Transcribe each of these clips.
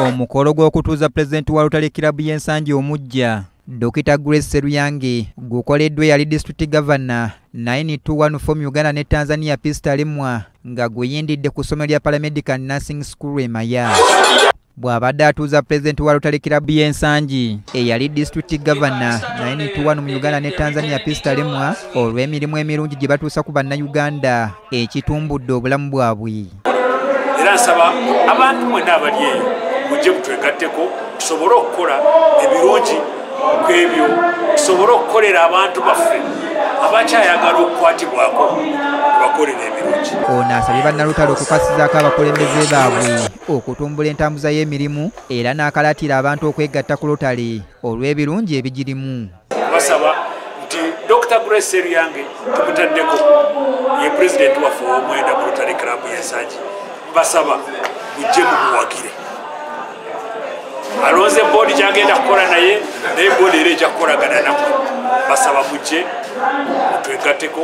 Omukolo gw'okutuuza pulezidenti wa Rotary Club y'Ensangi omujja Dr. Grace Seruyange gukoleddwa eyali district governor 9214 Uganda ne Tanzania Peace Talemwa nga guyindidde ku ssomero lya Paramedical Nursing School e Maya. Bw'abadde atuuza pulezidenti wa Rotary Club y'Ensangi eyali district governor 921 mu Uganda ne Tanzania Peace Talemwa olw'emirimu emirungi gye batuusa ku bannayuganda ekitumbudde obulamu bwabwe. Era nsaba abantu mwenna abali eyo mujje mutwegatteko tusobole okukola ebirungi kwebyo, tusobole okukolera abantu baffe abakyayagala okukwatibwako tubakolera ebirungi. Ono asabye bannalutale okukasizaako abakulembeze baabwe okutumbula entambuza y'emirimu era n'akalaatira abantu okwegatta ku Rotary olw'ebirungi ebigirimu. Basaba nti Dr. Grace Seruyange tumutaddeko ye pulezidenti waffe ow'omwenda mu Rotary Club y'Ensangi, mbasaba mujje mumuwagire. Alonze boodi gyagenda kukola naye boodi era ejja kukolagana nammwe. Basaba mujje mutwegatteko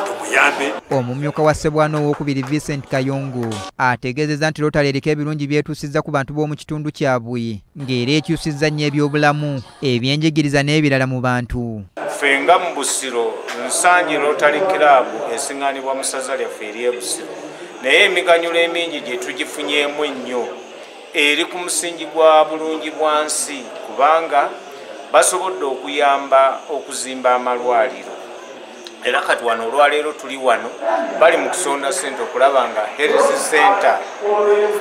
tumuyambe. Omumyuka wa Ssebwana owokubiri Vincent Kayongo ategeezezza nti Rotary eriko ebirungi byetuusizza ku bantu b'omu kitundu kyabwe ng'era ekyusizza nnyo ebyobulamu, ebyenjigiriza n'ebirala mu bantu. Ffe nga mu Busiro, Nsangi Rotary Club esiŋŋaanibwa mu ssaza lyaffe ery'e Busiro, naye emiganyulo emingi gye tugifunyeemu ennyo eri ku musingi gwa bulungi bwa nsi, kubanga basobodde okuyamba okuzimba amalwaliro. Era kati wano olwaleero tuli wano bali mu kusonda ssente okulaba nga Health Center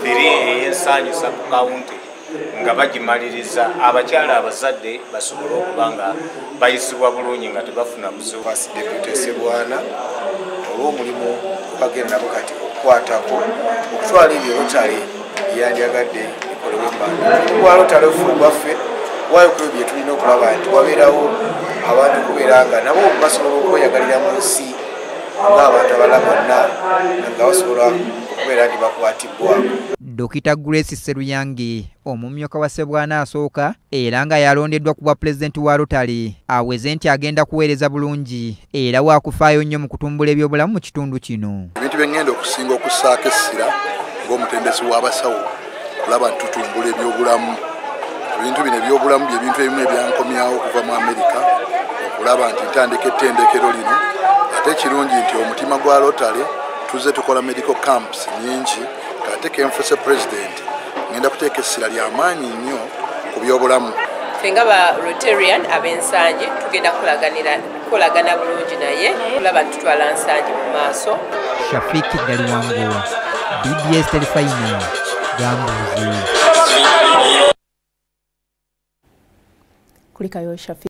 3 ey'Ensangi sub county nga bagimaliriza, abakyala abazadde basobole okuba nga bayisibwa bulungi nga tebafuna buzibu. First Deputy Ssebwana olw'omulimu gwebagenda nabo kati okukwatako okutwala ebyo Rotary yandyagadde ekolebwe mu bantu. Gwa Rotary ffe ogwaffe waayo ku ebyo bye tulina okulaba nti wabeerawo abantu okubeera nga nabo basobola okweyagalira mu nsi ng'abantu abalala bonna nga basobola okubeera nti bakwatibwako. Dr. Grace Seruyange omumyuka wa Ssebwana asooka era nga yalondeddwa ku bwa pulezidenti wa Rotary aweze nti agenda kuweereza bulungi era waakufaayo nnyo mu kutumbula ebyobulamu mu kitundu kino. Ebintu bye ngenda okusinga okussaako essira ng'omutendesi w'abasawo kulaba nti tutumbula ebyobulamu. Ebintu bino ebyobulamu bye bintu ebimu ebyankomyawo okuva mu Amerika okulaba nti ntandika ettendekero lino. Ate ekirungi nti omutima gwa Rotary tuzze tukola medical camps nnyingi, ate kenfuse president ngenda kuteeka essira ly'amaanyi nnyo ku byobulamu. Ffe nga ba Rotarian ab'Ensangi tugenda kukolagana bulungi naye kulaba nti tutwala Nsangi mu maaso. Shafiki Galiwango, BBS Terefayina, Gambuzi. Kulikayo Shafiki.